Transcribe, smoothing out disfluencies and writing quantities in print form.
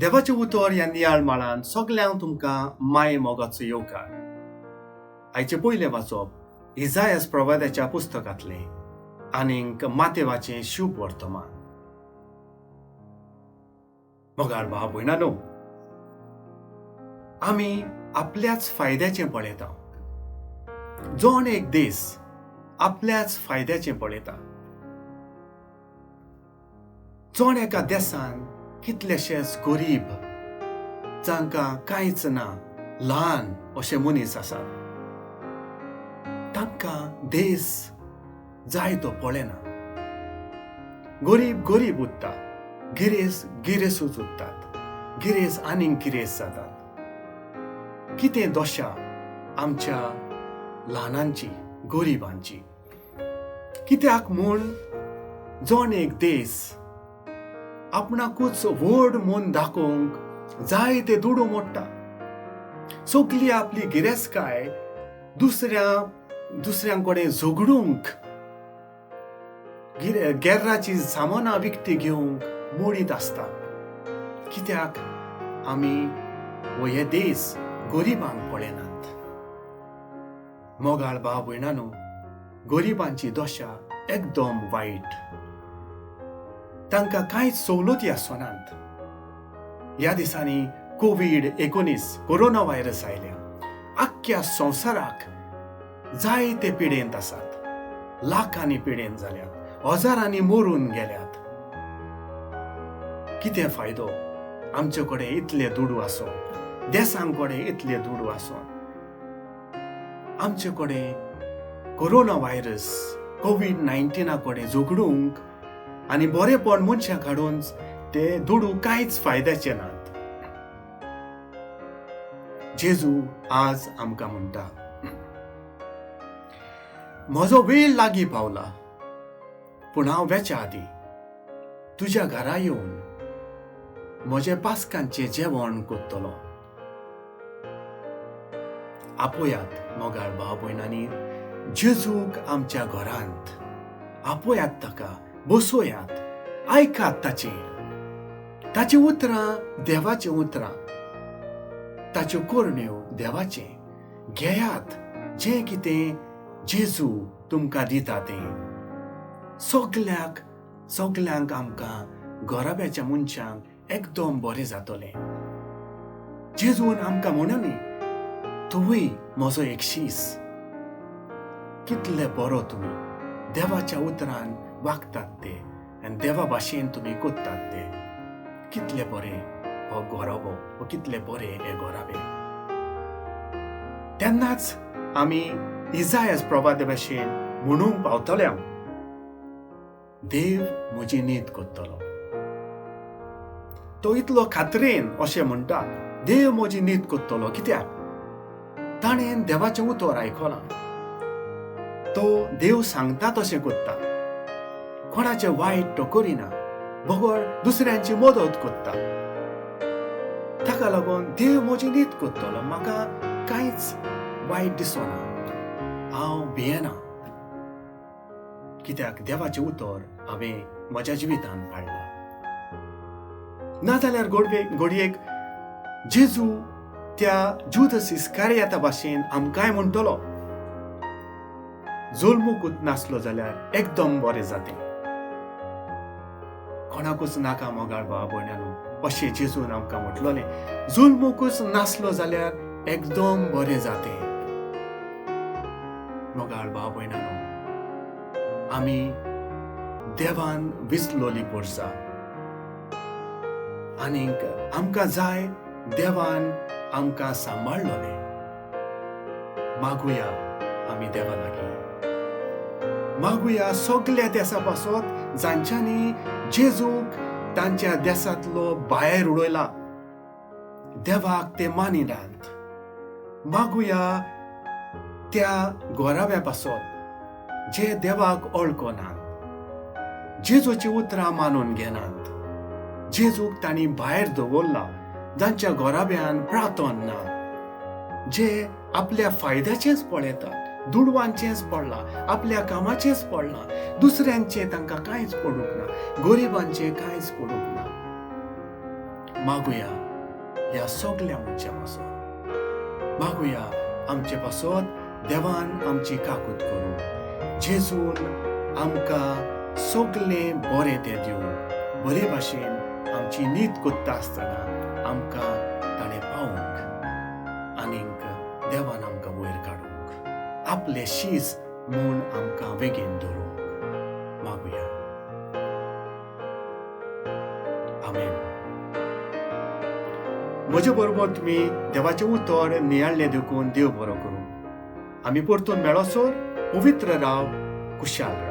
देवाचें उतर ह्या नियाळ माळान सगल्यांक तुमकां माये मोगाचो येवकार. आयचें पयलें वाचप इजायस प्रवाद्याच्या पुस्तकांतलें आनीक मातेवाचें शुभ वर्तमान. मोगाळ भाव भयणानो, आमी आपल्याच फायद्याचें पळयता. जण एक देश आपल्याच फायद्याचें पळयता. जण एका देसान कितलेशेच गरीब, जांकां कांयच ना, ल्हान अशे मनीस आसात, तांकां देश जाय तो पळयना. गरीब गरीब उरता, गिरेस गिरेसूच उरतात, गिरेस आनीक गिरेस जातात. कितें दशा आमच्या ल्हानांची, गरिबांची. कित्याक म्हूण जण एक देश आपणाकूच व्हड म्हूण दाखोवंक जाय ते दुडू मोडटा. सगली आपली गिरेस्तकाय दुसऱ्यां कडेन झगडूंक, गेर्राची सामानां विकती घेवंक मोडीत आसता. कित्याक आमी हो हे देश गरिबांक पळयनात. मोगाळ भाव भयणानो, गरिबांची दशा एकदम वायट. तांकां कांयच सवलती आसनात. ह्या दिसांनी कोवीड-19 कोरोना व्हायरस आयल्या. आख्ख्या संवसाराक जायते पिडेंत आसात. लाखांनी पिडेंत जाल्यात, हजारांनी मरून गेल्यात. कितें फायदो आमचे कडेन इतले दुडू आसो, देसां कडेन इतले दुडू आसो, आमचे कडेन कोरोना व्हायरस कोवीड-19 कडेन झगडूंक आनी बरेपण मनशां काडून ते दुडू कांयच फायद्याचे नात. जेजू आज आमकां म्हणटा, म्हजो वेळ लागीं पावला, पूण हांव वेच्या आदीं तुज्या घरा येवन म्हजें पास्कांचें जेवण करतलो. आपोयात मोगाळ भाव भयणांनी जेजूक आमच्या घरांत. आपोयात ताका, बसोयात, आयकात ताचें. ताचीं उतरां देवाचीं उतरां, ताच्यो करण्यो देवाचें. घेयात जें कितें जेजू तुमकां दिता तें. सगल्याक सगल्यांक आमकां घराब्याच्या मनशांक एकदम बरें जातलें. जेजून आमकां म्हणून तुवूय म्हजो एक शीस. कितले बरो तुमी देवाच्या उतरान वागतात ते आनी देवा भाशेन तुमी कोत्तात ते. कितले बरे हो घराबो, हो कितले बरे हे घराबे. तेन्नाच आमी इजायस प्रवाद्या भाशेन म्हणूंक पावतले हांव, देव म्हजी नीत करतलो. तो इतलो खात्रेन अशें म्हणटा, देव म्हजी नीत करतलो. कित्याक ताणें देवाचें उतर आयकलां. तो देव सांगता तशें करता, कोणाचें वायट तो करिना, बगर दुसऱ्यांची मदत करता. ताका लागून देव म्हजी नीत करतलो, म्हाका कांयच वायट दिसना, हांव भियेना. कित्याक देवाचें उतर हांवें म्हज्या जिवितान पाळ्ळां. नाजाल्यार घडयेक जेजू त्या जुदस इस्कारियाता भाशेन आमकांय म्हणटलो, जल्मूकूच नासलो जाल्यार एकदम बरें जातें. कोणाकूच नाका मोगाळ भाव भयणानो अशें जेजून आमकां म्हटलोलें, जल्मूकूच नासलो जाल्यार एकदम बरें जातें. मोगाळ भाव भयणानो, आमी देवान विसलोली पोरसा आनीक आमकां जाय देवान आमकां सांबाळलोलें. मागुया आमी देवा लागीं, मागुया सगल्या देसा पासत जांच्यांनी जेजूक तांच्या देसांतलो भायर उडयला, देवाक ते मानिनात. मागुया त्या घराब्या पासत जे देवाक वळखनात, जेजूची उतरां मानून घेनात, जेजूक तांणी भायर दवरला, जांच्या घराब्यान प्रार्थन ना, जे आपल्या फायद्याचेंच पळयतात, दुडवांचेंच पडलां, आपल्या कामाचेंच पडलां, दुसऱ्यांचें तांकां कांयच पडूंक ना, गरिबांचें कांयच पडूंक ना. मागुया ह्या सगल्या मनशां पासत मागुया, आमचे पासत देवान आमची काकूत करूं, जेजून आमकां सगलें बरें तें दिवं, बरे भाशेन आमची नीत कोत्ता आसतना आमकां ताणें पावूंक आनीक देवान आमकां वयर काडूंक, आपले शीस म्हूण आमकां बेगीन धरूंक मागुया. आमेन. म्हजे बरोबर तुमी देवाचें उतर नियाळ्ळें देखून देव बरो करूं. आमी परतून मेळोसर पवित्र राव, कुशाल राव.